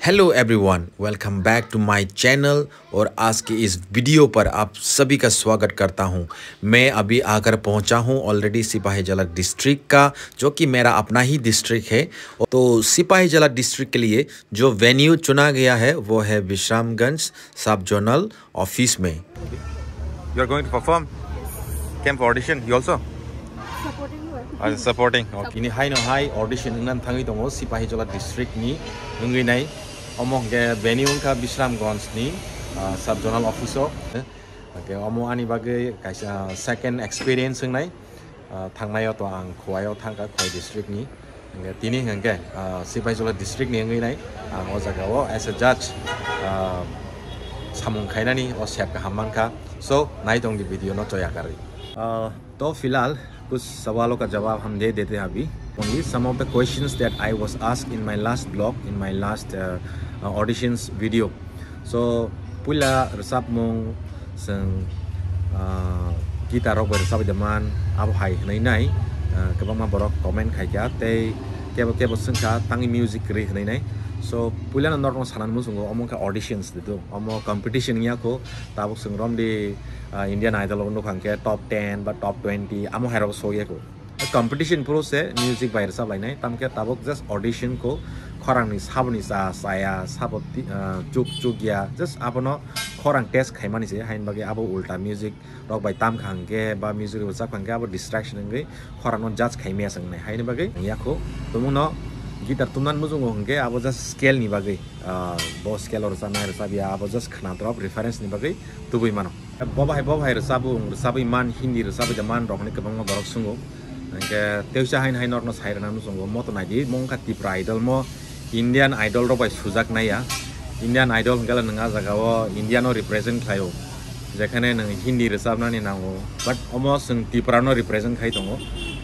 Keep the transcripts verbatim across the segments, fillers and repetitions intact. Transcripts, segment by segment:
Hello everyone, welcome back to my channel। और आज के इस वीडियो पर आप सभी का स्वागत करता हूं। मैं अभी आकर पहुंचा हूं ऑलरेडी सिपाही जला डिस्ट्रिक्ट का, जो कि मेरा अपना ही डिस्ट्रिक्ट है। तो सिपाही जला डिस्ट्रिक्ट के लिए जो वेन्यू चुना गया है वो है विश्रामगंज सब जोनल ऑफिस में। You are going to perform? Came for audition, you also? Supporting role. Ah, supporting. Okay. Ini hai no hai audition wngna thangwi tongo Sipahijola district ni wngwi nai. Omo hwnkhe venue wngkha Bisramganj ni, ah, sub zonal office o. Okay, omo ani bagwi kaisa second experience wngnai. Ah, thangnai o to ang Khowai o thangkha, Khowai district ni. Hingke tini hingke, ah, Sipahijola district ni wngwi nai, ang o jaga o as a judge, ah, samung khainani o sep kaham mankha. So, nai tong di video no choya karwi. Ah, to filal, kuch sawalo ka jawab hum de dete hain abhi. Only some of the questions that I was asked in my last vlog, in my last, uh, uh, auditions video. So, puila rwchapmung chwng, ah, guitar rok bai rwchapwi da man, abo hai hwnwi nai, ah, kwbangma borok comment khai kha, tei kebo kebo swng kha, tangwi music kwrwi hwnwi nai. So, puilano norokno sanani muchungo, omo wngkha auditions de do, omo competition wngya kho, tabuk chwng romdi, ah, Indian Idol o nukha hwnkhe top ten ba top twenty, amo hai rok sokya kho. Competition phuru se music bai rwchap lainai, tamkhe tabuk just audition kho, khorang ni saboni cha chaya, sabo ti-, ah, chuk chuk ya, just abono khorang test khaimani se, haini bagwi abo ulta music rok bai tam kha hwnkhe ba music rwchap kha hwnkhe abo distraction wngwi khorang no judge khai maya se wngnai, haini bagwi wngya kho. Tumungno guitar tumnani muchungo hwnkhe abo just scale ni bagwi, ah, bo scale o rwchapnai rwchap ya, abo just khna drop reference ni bagwi tubui mano. Bo bahai, bo bahai rwchapung, rwchapwi man, Hindi rwchapwi da man rok hinwi kwbangma borok swngo. Hwnkhe teisa hain hain norokno sai rwna muchungo, mo to naidi, mo wngkha Tipra Idol, mo Indian Idol rok bai sujak nai ya. Indian Idol hwnkhe nwng a jaga o India no represent khlaio, jekhane nwng Hindi rwchapnani nango, but omo chwng Tipra no represent khai tongo.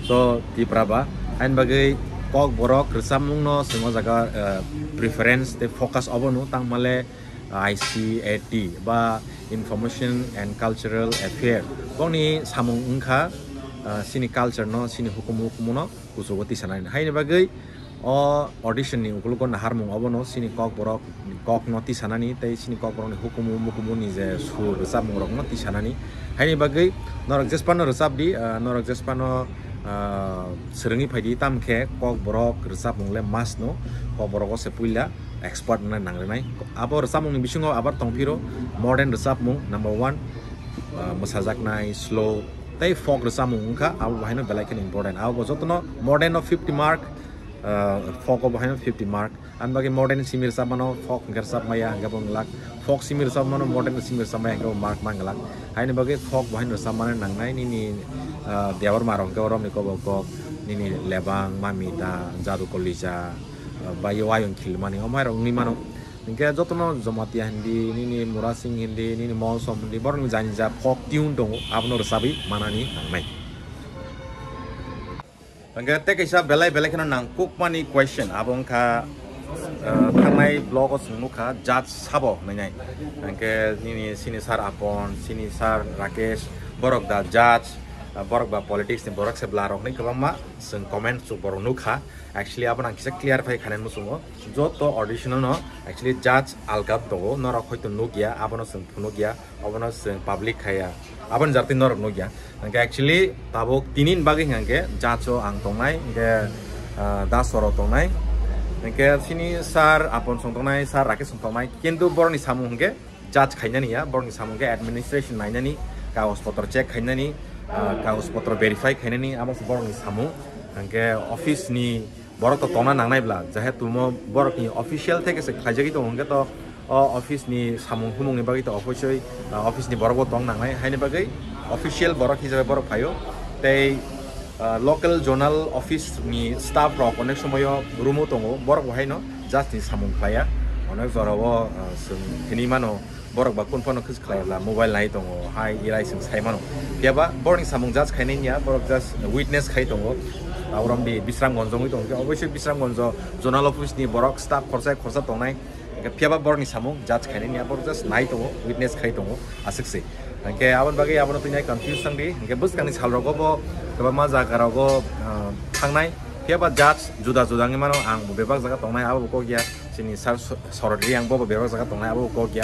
So Tipra ba, hain bagwi kok borok rwchapmung no chwng o jaga, eh, preference tei focus obo no tangmale I C A T ba Information and Cultural Affair. Bongni samung wngkha, ah, chini culture no, chini hukumu hukumu no kuchugo tisanani. Haini bagwi o audition ni ukulugo naharmung obono chini kokborok, kokno tisanani tei chini kokborokni hukumu mukumu ni je sur rwchapmung rokno tisanani. Haini bagwi norok jesphano rwchapdi, ah, norok jesphano, ah, swrwngwi phaidi, tamkhe kokborok rwchapmung le must no, kokborok o se puila expert wngna nangrinai. Abo rwchapmungni bisingo abar tongphiro modern rwchapmung number one, ah, mwsajaknai, slow, tei folk rwchapmung wngkha, abo bahaino belai kheno important. Abo bo jotono modern o fifty mark, ah, folk o bahaino fifty mark. Ani bagwi modern simi rwchapmano folk hwnkhe rwchap maya hwnkhe bo glak, folk simi rwchapmano modern simi rwchap maya hwnkhe bo mark man glak. Haini bagwi folk bahaino rwchapmani nangnai nini, ah, Debbarma rok hwnkhe romni kobo kok, nini Lebang, Mamita, Jadu Kolija, ah, bai o ayung khilmani, omo hai rok wngwi mano. Hinkhe jotono Jomatia hindi, nini Murasing hindi, nini Molsom hindi, borokni jani ja folk tune tongo, abono rwchabwi manani nangnai. Hinkhe tei kaisa belai belai kheno nangkukmani question, abo wngkha, ah, thangnai vlog o chwng nukha judge sabo hwnwi nai. Hinkhe nini sini sir Apon, sini sir Rakesh, borok da judge, ah, borok ba politics ni borok se bwla rok hinwi kwbangma chwng comment chuk borok nukha. Actually, abono ang kisa clarify khainani muchungo. Joto audition no actually judge alga tongo, norok hoito nukya, abono chwng phunukya, obono chwng public khaya, aboni jartwi norok nukya. Hinkhe actually tabuk tini ni bagwi hinkhe judge o ang tongnai, hinkhe, ah, da soro tongnai, hinkhe sini sir Apon song tongnai, sir Rakesh song tongnai, kintu borokni samung hinkhe judge khainani ya, borokni samung khe administration nainani, kagoj potro check khainani, ah, kagoj potro verify khainani, amo se borokni samung. Hinkhe office ni borok to tongna nangnai bla, jehetu mo borokni official theke se khlaijagwi tongo, hinkhe to o office ni samung humung ni bagwi to officially, ah, office ni borok bo tong nangnai, haini bagwi official borok hisabe borok phaio. Tei, ah, local zonal office ni staff rok onek somoyo room o tongo, borok bo haino judge ni samung khlaiya, onek jora o, ah, chwng hinwi mano. Borok ba kung phano khe khlai bla mobile nai tongo, hai irai chwng sai mano. Phiya ba borokni samung judge khainai ya, borok just witness khai tongo. Aborom di Bisramganj wngwi tongo, obviously Bisramganj zonal office ni borok staff khorsa khorsa tongnai. Hinkhe phiya ba borokni samung judge khainai ya, borok just nai tongo, witness khai tongo, aswk se. Hinkhe aboni bagwi abono twi nai confuse tang di. Hinkhe bwskangni sal rogo bo kwbangma jaga rogo, ah, thangnai. Phiya ba judge juda juda wngwi mano, ang bo bebak jaga tongnai, abo bo kok ya. Chini sir so-, sorot riyang bobo bebak jaga tongnai abo kok ya.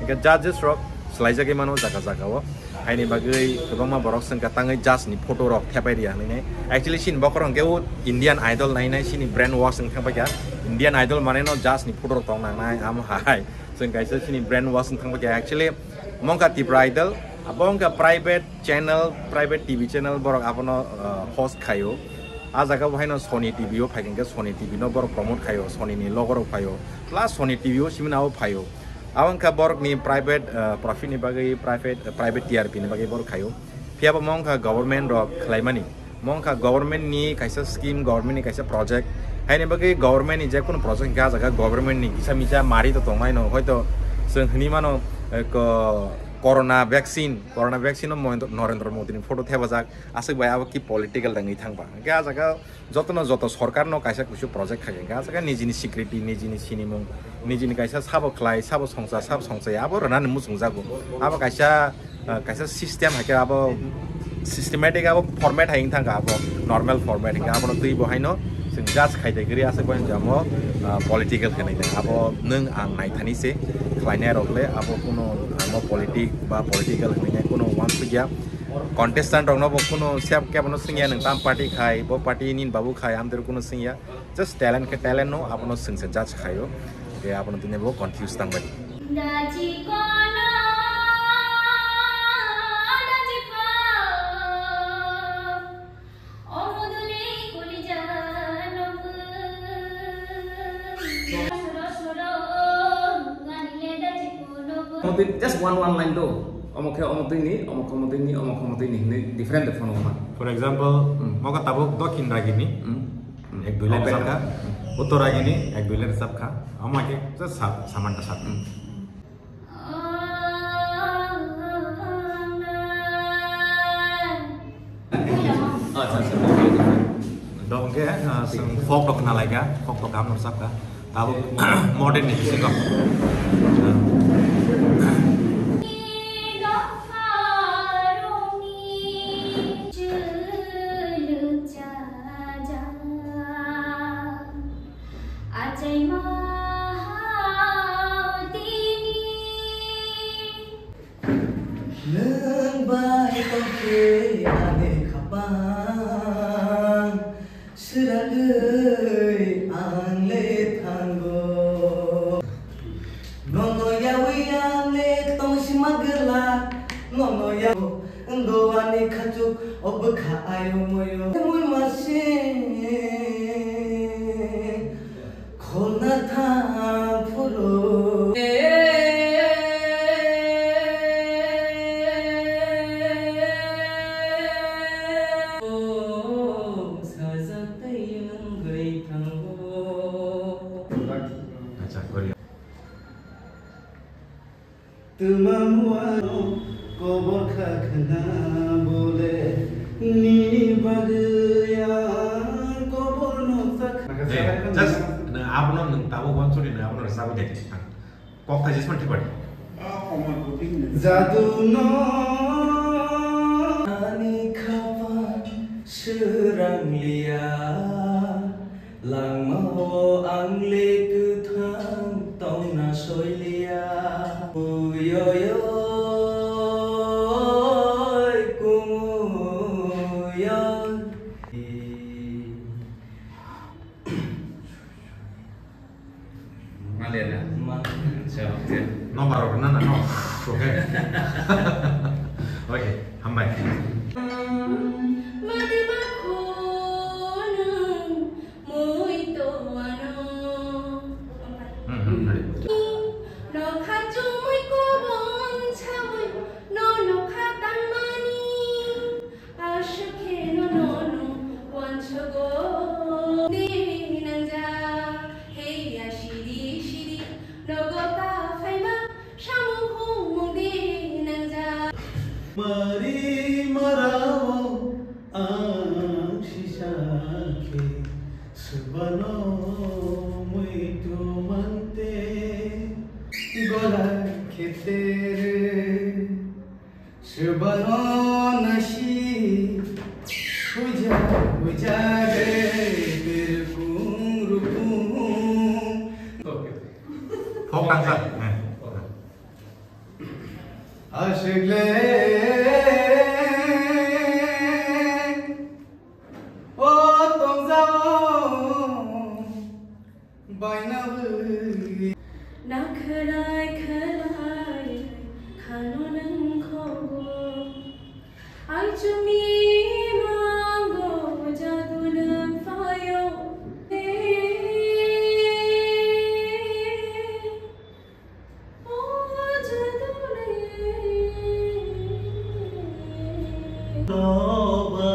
Hingke judges rok swlaijagwi mano jaga jaga o. Haini bagwi kwbangma borok swngkha tangwi judge ni photo rok thepai riya hinwi. Actually chini bokhorok hwnkhe o Indian Idol nainai chini brain wash wng thangbai kha. Indian Idol mane no judge ni photo rok tong nangnai amo hai. Chwng kaisa chini brain wash wng thangbai kha. Actually mongkha Tipra Idol, abo wngkha private channel, private T V channel borok abono, uh, host khaio. A jaga bo haino Sony T V o phai khe Sony T V no borok promote khaio, Sony ni logo rok phaio, plus Sony T V o simina o phaio. Abo wngkha borok ni private, uh, profit ni bagwi private, uh, private T R P ni bagwi borok khaio. Phiya bo mo wngkha government rok khlaimani. Mo wngkha government ni kaisa scheme, government ni kaisa project. Haini bagwi government ni je kono project hingkhe a jaga government ni kisa misa mari to tongnai no, hoito chwng hwnwi mano, eh, ko-, corona vaccine, corona vaccine no Mohendra-, Narendra Modi ni photo thepajak, aswk bai abo ki political dangwi thangba. Hingkhe a jaga jotono joto sorkar no kaisa kusu project khai hingkhe a jaga nijini security, nijini sinimung, nijini kaisa sabo khlai, sabo songcha, sabo songchai, abo rwnani muchungjago. Abo kaisa, ah, kaisa system hai khe abo systematic abo format hai wng thangkha abo normal format hingkhe abono twi bo haino chwng judge khai dai gri aswk bai jamo, ah, political khe nai abo nwng ang naithani se khlainai rok le abo kuno amo politic ba political hinwi kuno wansukya contestant rok no bo kuno sep kebo no swngya nwng tam party khai bo party nini babu khai amtwrw kuno swngya. Just talent khe talent no, abono swngsa judge khaio. Khe abono tini bo confuse tangbai. Dachi kono, dachi ko, omoduli kulija nobu. Soro soro, ngani le dachi kono. Just one one line do. Omo khe omo twi ni, omo khe omo twi ni, omo khe omo twi ni hinwi different phone ma. For example, Hmm. moga tabuk Dokhin Ragini. Hmm. Ek dui line Open. Sapkha. Uttor agini ek dui line sapkha. Ama ke just sa-, saman ta sap. Acha, acha. Dong ke, ah, sing folk dok na laga, folk dok am sapkha. Tabuk modern ni bisingo. Nwng bai tongkhe ani khapang, swragwi ang le thango. Nono yaui ang le tong sima gwla, nono ya-, wnggo ani khachuk o bwkha ayo moyo. Mui masi khulna thang phuru. Sajak tei wngwi thango. Acha, Korea. Twma muano kobor kha khna bole nini bagwi ang kobor no chakha. Hey, just, na, abono nwng tabuk wansuri na abono rwchapwi de. Kok thaisismani thik badi. Jadu no ani khapang swrang liya. Langmao ang le kwthang tongna soiliya. Uyoyoi, kumuyoi. Malia na? Ma. So, okay. No, baro na, na, no. Okay. Okay, hambai. Madi bakho nung mui to ano. Hmm, hmm, ready. Nokha chumui kobong chaui, no nokha tangmani. Aswk khe no nono wansugo. Di nangjak, heiya siri siri, nogo ta phaima, samung humung di nangjak. Mari marao ang sisa khe, subano muitu mante, gola khe tere. Swbano nasi puja puja de berkung rukung. Aswk le, o tongjao baina bwrwi. Na khwlai khwlai khano nwng khogo. Ang chumi mango jadu nwng phaio. Loba,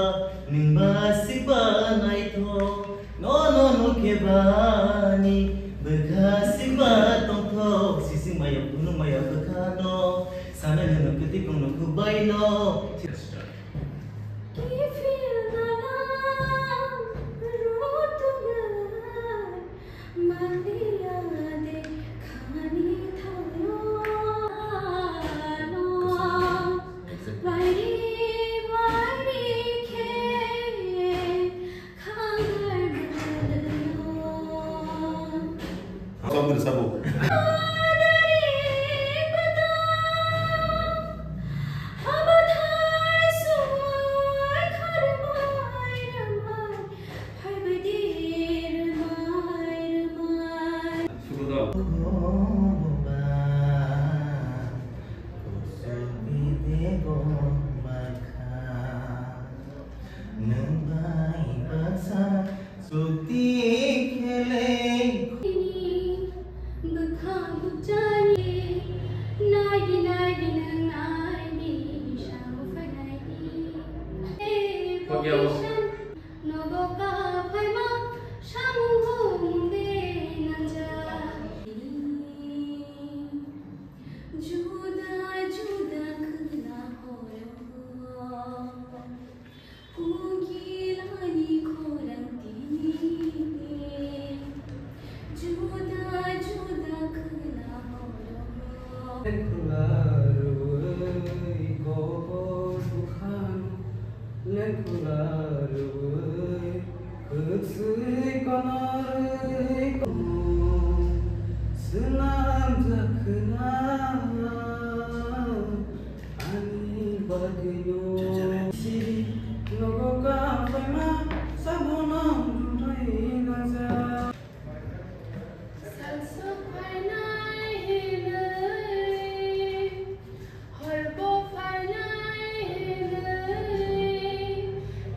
nwng ba siba naithok, no, no, no, kebani bwkha siba tongthok, sising maya, kunu maya bwkha no, sana nunu kwtwi kong nukhu bai no. Sabun, sabun. Nwng bai baksa chukti khelai. Bwkha bukchani nagi nagi nwng aini samung phainaini. Nogo ka phaima samung hum de nangjak. Juda juda khwna horo. Kungkilani khorang tini juda juda khwna horo. Khwna rwui kobor bukhano, lengkhwna rwui kwchwi konorwi komo swnamjak khwna. Ani bagwino siri nogo ka phaima sabono rwmai nangja. Salsa phainai hinwi, horbo phainai hinwi,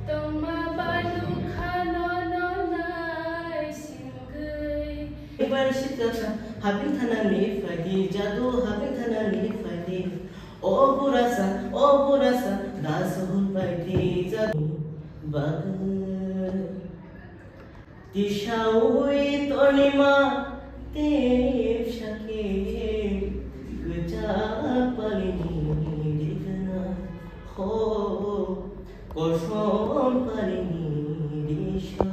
tongma balu khano no nai singwi. Ibar shikha habing thana ni phaidi, jadu habing thana ni phaidi. O burasa, o burasa, da sohor bai di jadu bagwi. Tisaui tonima tepsa khe kwchak palini digna ho kosom palini disa.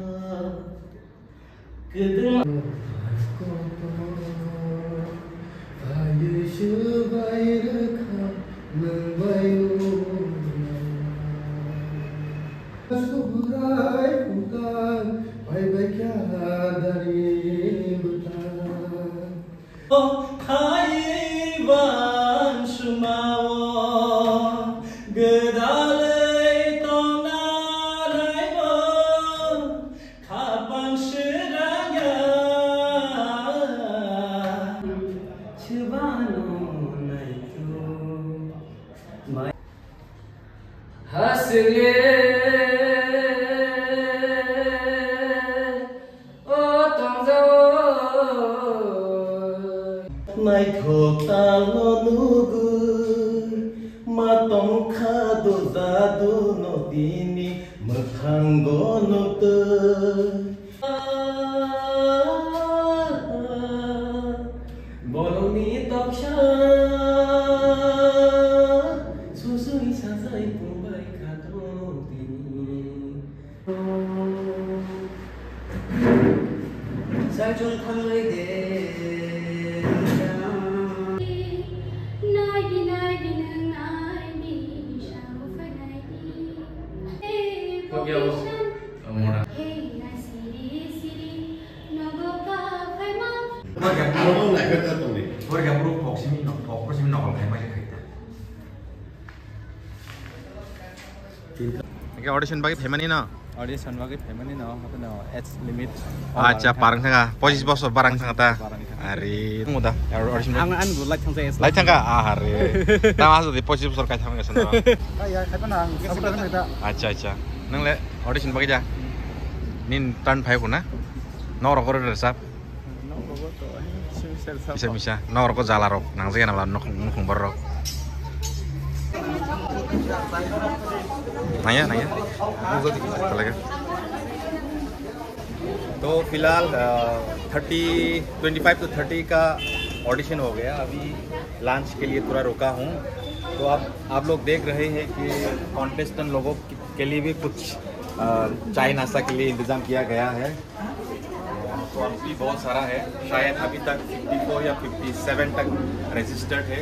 Kwdwng. Ayui swbai rwkha nwng bai nukna. Subrai bwtang, phaibai kha dari bwtang. Hai ban sumao gwdalwi tongna naibo. Khapang srangya chwbano naitho mai. Hasile o tongjao. Naithok talo nugwi ma tongkha do jadu no tini. Mwkhango nukto. Bolongni toksa susui sajai tongbai kha tong tini. Saichung thangwi de. Nagi nagi nang nai ni samung phainai. Kok ya, bo? Amora. Hey, nai siri siri, nogo ka phaima. Maga, nogo nai ka ta tong ni. Borga bro pok simi no, pok simi nokol khai mai khai ta. Hingke audition bagwi phaimani no? Audition bagwi phaimani no, haphano age limit. Acha, barang thanga, pochis bosor barang thanga ta. Barang thanga. Ari, tungda, audition. Ang, ang lai thangsa. Lai thangka, ah, hari. Tama asuk di pochis bosor kai thangka sana. Acha, acha. Nang le audition bagwi ja. Nin tan phai kuna. Noro koro resap. Misa, misa. Norok ko jala rok nang jaya na bala nukhung, nukhung borok. Naya, naya. Talaga. तो फिलहाल thirty twenty five to thirty का audition हो गया। अभी लंच के लिए थोड़ा रुका हूँ। तो आप आप लोग देख रहे हैं कि कॉन्टेस्टेंट लोगों के लिए भी कुछ अ, चाय नाश्ता के लिए इंतजाम किया गया है। तो अभी बहुत सारा है, शायद अभी तक फिफ्टी फ़ोर या फिफ्टी सेवन तक रजिस्टर्ड है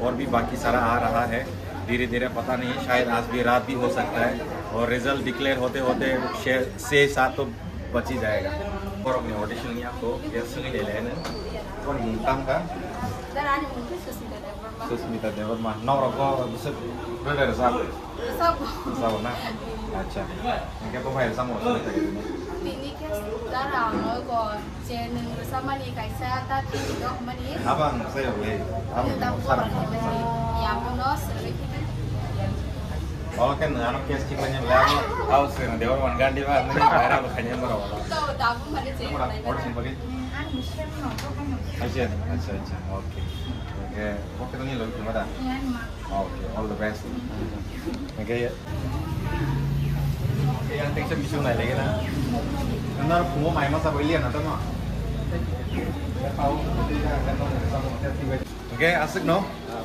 और भी बाकी सारा आ रहा है धीरे धीरे। पता नहीं, शायद आज भी रात भी हो सकता है और रिजल्ट डिक्लेयर होते होते छः छः सात तो बच ही जाएगा। Borok ni audition ni ako ya swngwi nailai no. Borok ni mung tang kha? Sir, ani mung khe Susmita Debbarma. Susmita Debbarma. Norok bo bwswk brother sa? Sabo. Sabo na? Acha. Hingke bo bai samo Susmita Debbarma. Bini khe sir ang go je nwng rwchapmani kaisa ta tini dok mani. Abang sayo le. Abang ta mo sar. Borok ni ya bono swrwi. Oke, nwng ano case thik lainai belai abo, abo swkang Debbarma ni gandi ba, nwng ni bayar abo khainai borok. To, tabuk mani je. Ora, ora sing bagi. Acha, acha, acha. Oke. Oke, oke, to ni logi thuma da. Oke, all the best. Oke. Oke, yang tekstur bisu nai lagi na. Nang phungo mai masa beli na to no. Oke, aswk no.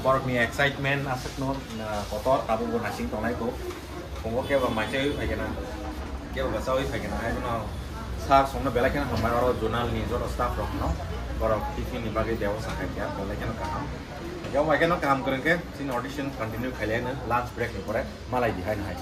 Borok ni excitement aswk no. Na kotor tabuk bo naising tongnai kok. Phungo kebo mai chawi phaikena, kebo ba chawi phaikena, hai bono sir songno belai kheno hambai, oro zonal ni joto staff rok no borok tiffin ni bagwi bebosta khaikha, belai kheno kaham. Kebo bai kheno kaham kwrwng khe chini audition continue khailai no lunch break ni pore malai di hai no hai.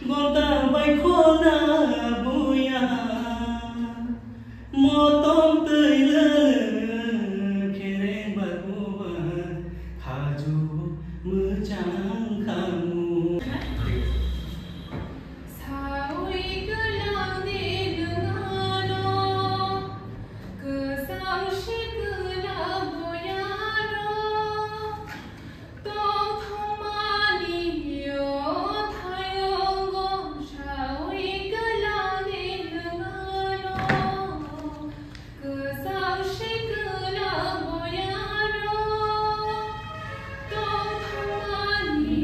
Bota bai khona buya, motom twi le khereng bai buba, khaju mwchang khamu. Sawi kwlangni nungano, kwsang si kwlang boyaro, tongthokmani yo thayongo sawi kwlangni nungano. Kwchang si kwlang boyaro, tongthokmani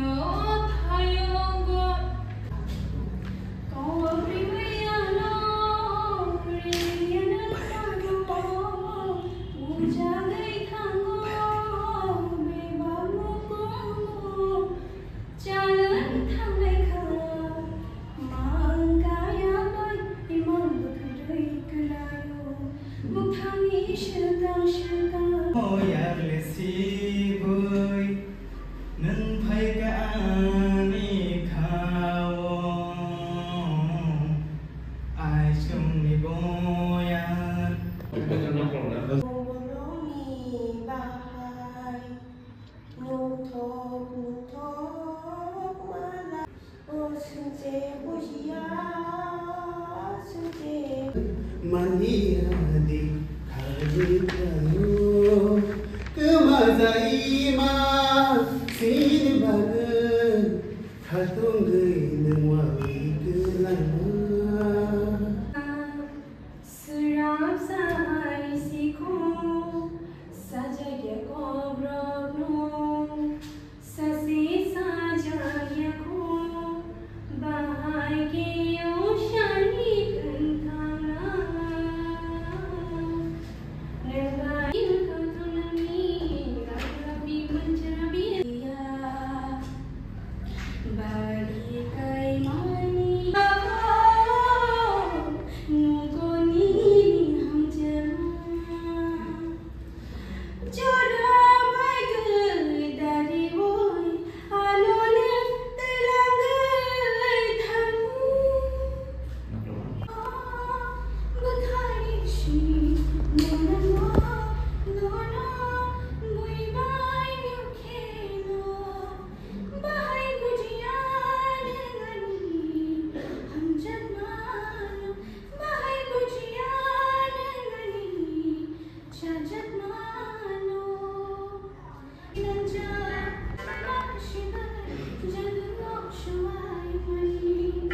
o thayongo. Kok rimwi ano, rimwi ano thango, bujagwi thango, bebak mukungo. Chalan thanglai kha, mang kaya bai, imang bwkhwrwi kwlaio, bwkhani swkang swkang. Boyar le sibui, nwng phai kha ani khao, aisungni boyar. Borokni bahai. Muthok muthok mala, o sungje bujiya, sungje. Mania di khali kayo, kema jai ma sin bagwi, khatungwi nungwi kwlama. Swrapsa hai sikhu, sajagya kokrokno, sasi sajagya kho, bahai khe o sani kwthangna. Nang bai khatunani, rakrapi mancharapi ya. Bari kaimani.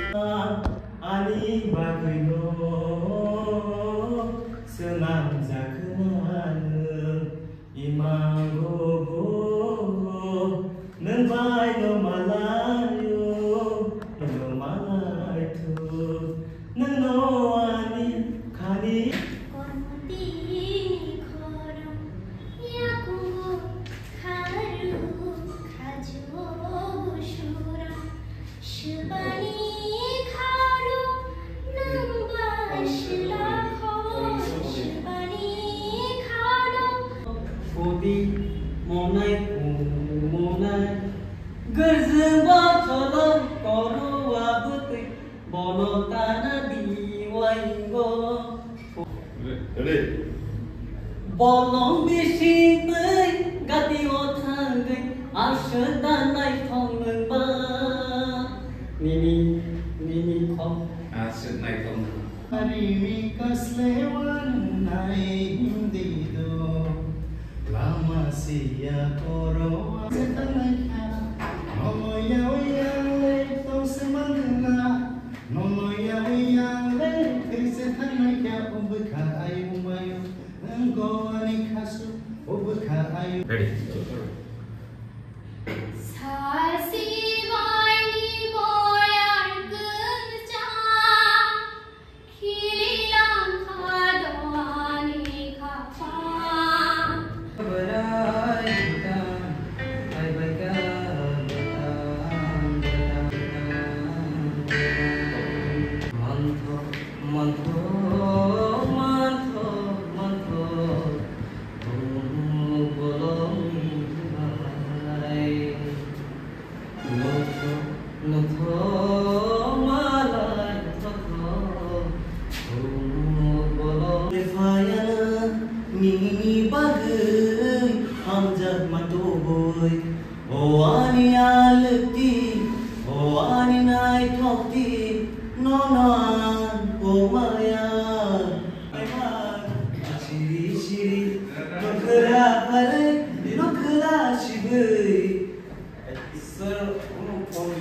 Ani bagwino swnamjakna nwng imango bo, nwng baino malaio, nwngno malaithu, nwngno ani khani. Kormotini khorang yakungo kharu khajo busurang. Shibani kharo nang bai shilakho, shibani kharo. Kodi monai kumonai. Gazba cholo koro abute bono tana diwaingo. Ready? Bolong bising twi gati o thangwi aswk da naithok nwng ba. Nini, nini khok. Aswk naithok nwng. Arini kasle wan nai hindi do. Lama siya koro se tanai kha. Nomo yawi yang le to se mangna. Nono yawi yang le, tei se thangnai kha, o bwkha ayung mayung, wngkho ani khasu, o bwkha ayung. Ready. Sasi baini boyar kwchang, khililang kha do ani kha. Nini bagwi hamjakma tubui, o ani alwkti, o ani naithokti, nono ang kok maya. Siri siri, nokhla phalwi, nokhla sibwi.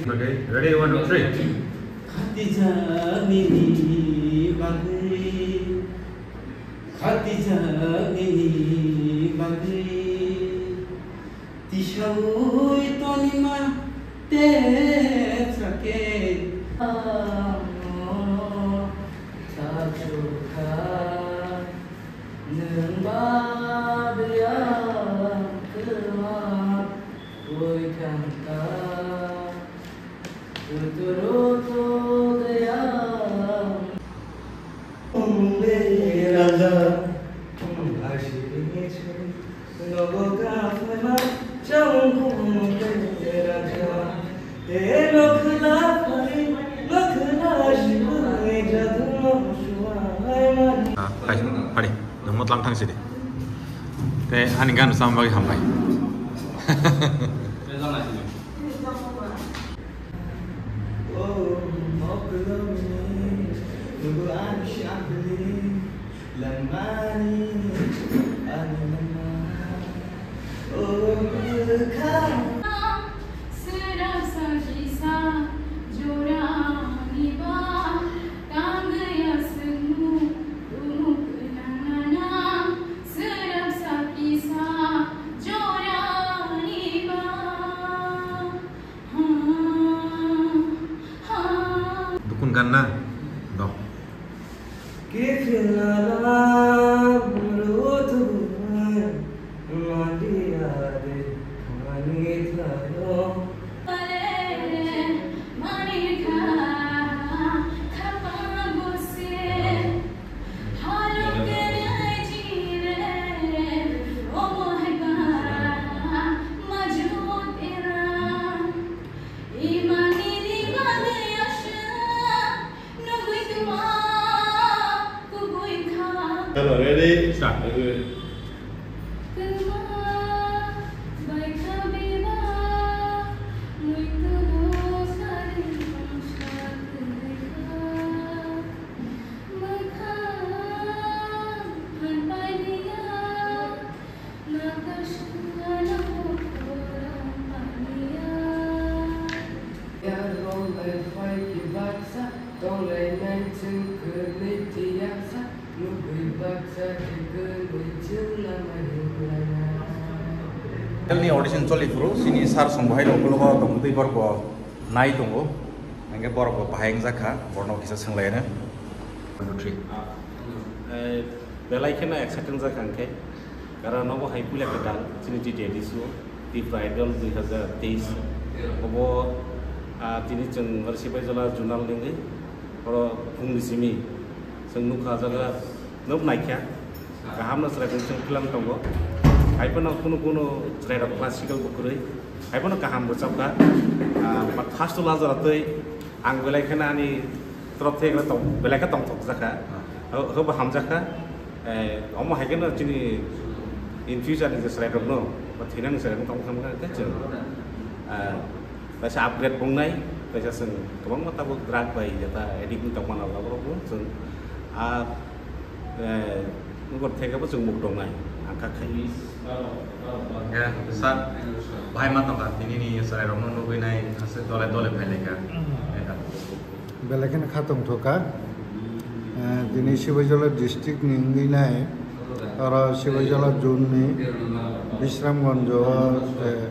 Okay, ready, one, two, three. Khatijak nini bagwi, khatijak nini bagwi, tisaui tonima te sake. Amo ta chukha. Nwng ba biyang kwma ui thang kha, uturu tugwiyang. Ong le raja, ong ashi ni chhe, nogo ka phema, chong ong le raja. Ah, kai, pari, nwng motlang thang sidi. Te ani gan sam bagwi hambai. Sera sa kisa jorani ba tangya sengmu umuk nana. Sera sa kisa jorani ba. Dukun ganna dok. Hello, ready? Start. Telni audition choli phuru, sini sir song bahai rok ulo tong twi borok bo nai tongo, hingke borok bo bahai wngjakha, borno kisa swnglai ano. One, two, three. Eh, belai kheno exciting jak ang khe, karon obo hai puila kwtal chini T T A D C o Tipra Idol dui hazar teis. Obo, ah, tini chwng oro Sipaijala zonal nungwi oro phungni simi chwng nukha jaga nuk naikha, kaham no chwrai chwng film tongo. Hai phano kunu kunu chwrai rok classical bo kwrwi, hai phano kaham rwchapkha. Ah, but first o lajora twi ang belai kheno ani Trop thai tong, belai khe tongthok jakha. Ah. Ho, ho bo hamjakha. Eh, omo hai kheno chini in future ni je chwrai rok no, ba thinani chwrai rok tong thang kha khe chwng. Ah, kaisa upgrade wngnai, kaisa chwng kwbangma tabuk drug bai jeta addict wng tongmani rok bo chwng. Ah, eh, nokbar thai khe bo chwng muk tongnai. Ang kha khai. Ya, sir, bahai ma tongkha tini ni chwrai rok no nugwi nai, haste dole dole phai lai kha. Hmm. Belai kheno kha tongthok kha. Eh, tini Sibaijala district ni wngwi nai, oro Sibaijala zone ni Bisramganj o, eh,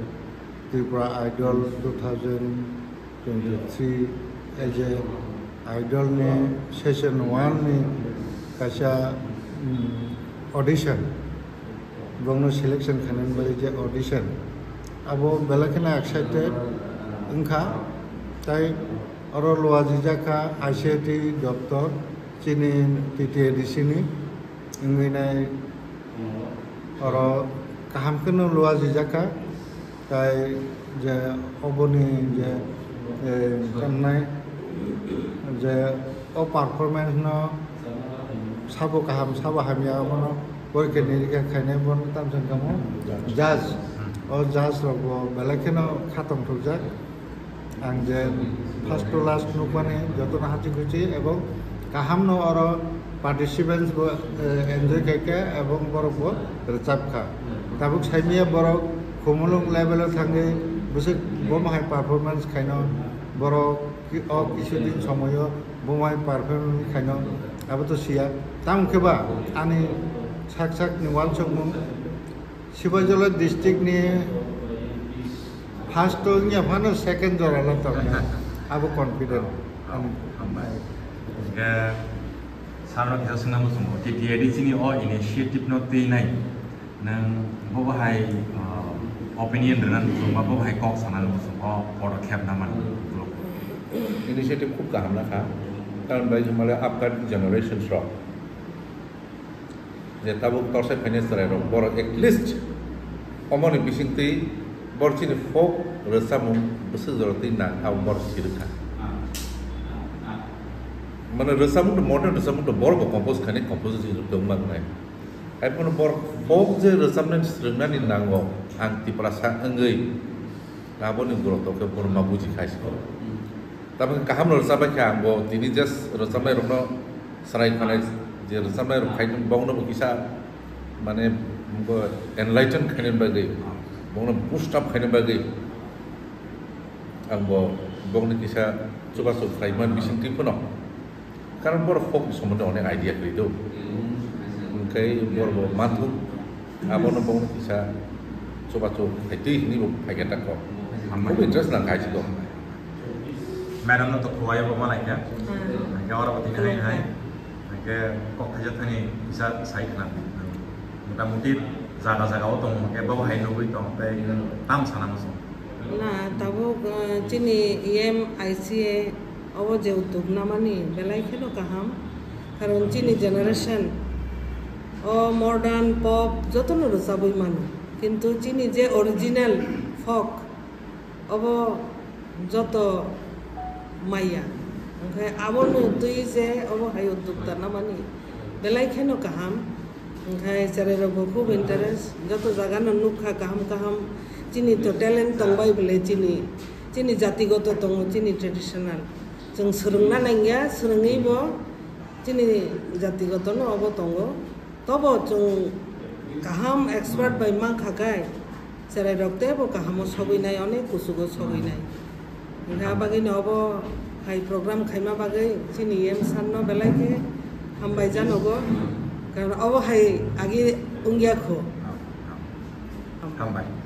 Tripura Idol two thousand twenty-three as a Idol ni session one ni kaisa, mm, audition. Bongno selection khainani bagwi je audition, abo belai kheno excited wngkha. Tai oro luajijak kha I C I T doptor chini T T A D C ni wngwi nai, oro kaham kheno luajijak kha. Tai je oboni je, eh, tamnai je o performance no sabo kaham, sabo hamya, abono porikha nirikha khainai, bono tamsa wngkha mo judge. O judge rok bo belai kheno kha tongthokjak. Ang je first to last nukmani jotono hachi khuchi ebong kaham no oro participants bo, eh, enjoy khaikha ebong borok bo rwchapkha. Tabuk saimaya borok Khumulwng level o thangwi bwswk bomo hai performance khaino borok ki-, o kisu din somoyo bomo hai performance khaino abo to siya. Tamo khe ba ani sak sak ni uansukmung Sibaijala district ni first to wngya phano second jora la tongkha. Abo confident. Hambai. Hingke sarno kisa swngna muchungo, T T A D C ni o initiative no twi nai. Nwng bo bahai, uh, opinion rwna muchungo, bo bahai kok sana muchungo, o podokhep na mani. Initiative khub kaham na kha. Karon bai male upcoming generations rok je tabuk torsa khainai chwrai rok, borok at least omoni bisingtwi bor chini folk rwchapmung bwswk jora twi nang abo borok sirwkha. Mane rwchapmung to, modern rwchapmung to borok bo compose khainai, composition rok tong mangnai. Hai phano borok folk je rwchapnai swrwngnani nango, ang Tiprasa wngwi. Aboni borok tongkhe borok ma buji khai se. Tamoni kaham no rwchapbai kha, ang bo tini just rwchapnai rokno chwrai khanai, je rwchapnai rok khai bongno bo kisa mane bo enlighten khaina bagwi, bongno boost up khaina bagwi ang bo bongni kisa chubachu khlai man bisingtwi phano. Karon borok folk ni somondo onek idea kwrwi do. Hwnkhe borok bo manthok, abono bo kisa chubachu khaitwi hinwi bo phaikha ta kok. Hambai. Khub interest nang khai si do. Madam no to khuwai bo manai kha. Hmm. Hwnkhe oro bo tini hai hai. Hwnkhe kok thaisa thani kisa sai khna. Mota moti jaga jaga o tongo, hwnkhe bo hai nugwi tong tei tam sana muchung. Na, tabuk, uh, chini E M I C A obo je uddog namani belai kheno kaham. Karon chini generation o modern pop jotono rwchabwi mano. Kintu chini je original folk obo joto maya. Hwnkhe abono twi je obo hai uddog ta namani belai kheno kaham. Hwnkhe chwrairokbo khub interest, joto jagano nukha kaham kaham. Chini to talent tongbai bole chini, chini jatigoto tongo, chini traditional. Chwng swrwngna nangya, swrwngwibo chini jatigotono obo tongo. Tobo chwng kaham expert bai mankha khe, chwrairok teibo kahamo sogwinai, onek kuchugo sogwinai. Hwnkhe abagwino obo Hai program khaima bagwi chini M sir no belai khe hambai janogo. Karon obo hai agi wngya kho. Hambai.